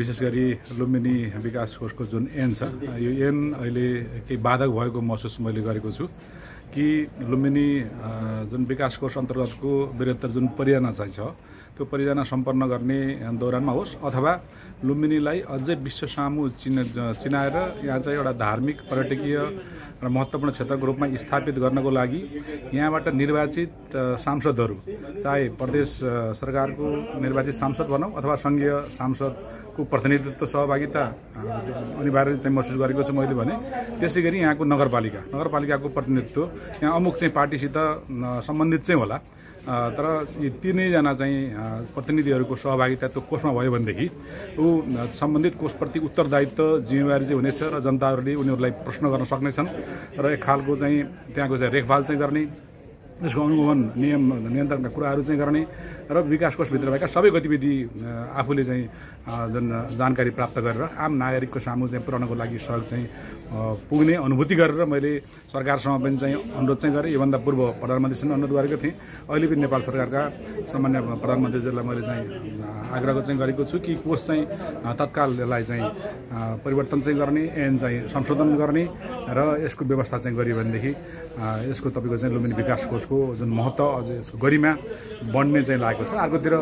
विशेष गरी लुम्बिनी विकास कोषको जुन ऐन छ यो ऐन अहिले केही बाधक भएको महसुस मैले गरेको छु कि लुम्बिनी जुन विकास कोष अन्तर्गतको बृहत्तर जुन परियोजना चाहिँ छ त्यो परियोजना सम्पन्न गर्ने दौरानमा होस् अथवा लुम्बिनीलाई अझै विश्व सामु चिनाएर यहाँ चाहिँ एउटा धार्मिक पर्यटकीय र महत्त्वपूर्ण क्षेत्रको रूपमा स्थापित गर्नको लागि यहाँबाट निर्वाचित सांसदहरू चाहे प्रदेश सरकारको निर्वाचित सांसद भनौँ अथवा सङ्घीय सांसदको प्रतिनिधित्व सहभागिता अनिवार्य चाहिँ महसुस गरेको छु मैले भने त्यसै गरी यहाँको नगरपालिकाको प्रतिनिधित्व यहाँ अमुक चाहिँ पार्टीसित सम्बन्धित चाहिँ होला तर यी तीनैजना चाहिँ प्रतिनिधिहरूको सहभागिता त्यो कोषमा भयो भनेदेखि ऊ सम्बन्धित कोषप्रति उत्तरदायित्व जिम्मेवारी चाहिँ हुनेछ र जनताहरूले उनीहरूलाई प्रश्न गर्न सक्नेछन् र एक खालको चाहिँ त्यहाँको चाहिँ रेखभाल चाहिँ गर्ने यसको अनुगमन नियन्त्रणका कुराहरू चाहिँ गर्ने र विकास कोषभित्र भएका सबै गतिविधि आफूले चाहिँ जानकारी प्राप्त गरेर आम नागरिकको सामु चाहिँ पुर्याउनको लागि सहयोग चाहिँ पुग्ने अनुभूति गरेर मैले सरकारसँग पनि चाहिँ अनुरोध चाहिँ गरेँ। योभन्दा पूर्व प्रधानमन्त्रीसँग अनुरोध गरेको थिएँ। अहिले पनि नेपाल सरकारका सामान्य प्रधानमन्त्रीज्यूलाई मैले चाहिँ आग्रह चाहिँ गरेको छु कि कोष चाहिँ तत्काल यसलाई चाहिँ परिवर्तन चाहिँ गर्ने ऐन चाहिँ संशोधन गर्ने र यसको व्यवस्था चाहिँ गरियो भनेदेखि यसको तपाईँको चाहिँ लुम्बिनी विकास कोषको जुन महत्त्व अझ यसको गरिमा बढ्ने चाहिँ लागेको छ। अर्कोतिर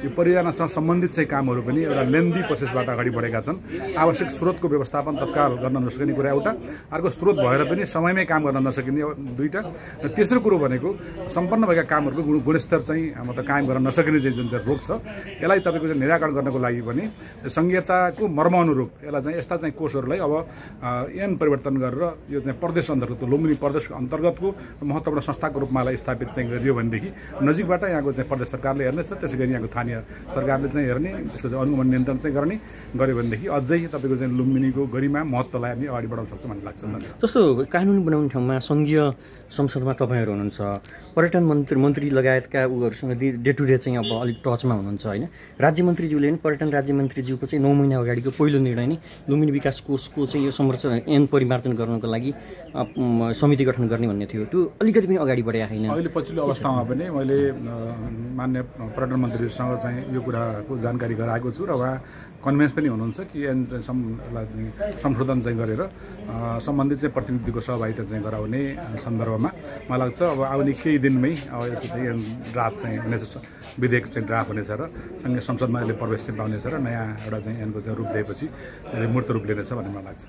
यो परियोजनासँग सम्बन्धित चाहिँ कामहरू पनि एउटा लेन्दी प्रोसेसबाट अगाडि बढेका छन्। आवश्यक स्रोतको व्यवस्थापन तत्काल गर्न नसकिने कुरा एउटा, अर्को स्रोत भएर पनि समयमै काम गर्न नसकिने दुईटा, र तेस्रो कुरो भनेको सम्पन्न भएका कामहरूको गुणस्तर चाहिँ मतलब कायम गर्न नसकिने चाहिँ जुन चाहिँ रोग छ यसलाई तपाईँको चाहिँ निराकरण गर्नको लागि पनि संहिताको मर्म अनुरूप यसलाई चाहिँ यस्ता चाहिँ कोषहरूलाई अब ऐन परिवर्तन गरेर यो चाहिँ प्रदेश अन्तर्गत लुम्बिनी प्रदेशको अन्तर्गतको महत्त्वपूर्ण संस्थाको रूपमा स्थापित चाहिँ गरियो भनेदेखि नजिकबाट यहाँको चाहिँ प्रदेश सरकारले हेर्नेछ, त्यसै गरी यहाँको स्थानीय सरकारले चाहिँ हेर्ने, त्यसको चाहिँ अनुगमन नियन्त्रण चाहिँ गर्ने गर्यो भनेदेखि अझै तपाईँको चाहिँ लुम्बिनीको गरिमा महत्त्वलाई हामी अगाडि बढाउन सक्छौँ भन्ने लाग्छ। जस्तो कानुन बनाउने ठाउँमा सङ्घीय संसदमा तपाईँहरू हुनुहुन्छ, पर्यटन मन्त्री लगायतका उहरूसँग डे टु डे चाहिँ अब अलिक टचमा हुनुहुन्छ होइन। राज्यमन्त्रीज्यूले पनि पर्यटन राज्यमन्त्रीज्यूको चाहिँ 9 महिना अगाडिको पहिलो निर्णय नै लुम्बिनी विकास कोषको चाहिँ यो संरचना ऐन परिमार्जन गर्नको लागि समिति गठन गर्ने भन्ने थियो। त्यो अलिकति पनि अगाडि बढेको छैन। अहिले पछिल्लो अवस्थामा पनि मैले मान्य पर्यटन मन्त्रीसँग चाहिँ यो कुराको जानकारी गराएको छु र उहाँ कन्भिन्स पनि हुनुहुन्छ कि ऐन चाहिँ संशोधन चाहिँ गरेर सम्बन्धित चाहिँ प्रतिनिधिको सहभागिता चाहिँ गराउने सन्दर्भमा मलाई लाग्छ अब आउने केही दिनमै अब यसको चाहिँ ऐन ड्राफ्ट चाहिँ हुनेछ, विधेयक चाहिँ ड्राफ्ट हुनेछ र सँगै संसदमा यसले प्रवेश चाहिँ पाउनेछ र नयाँ एउटा चाहिँ ऐनको चाहिँ रूप दिएपछि मूर्त रूप लिनेछ भन्ने मलाई लाग्छ।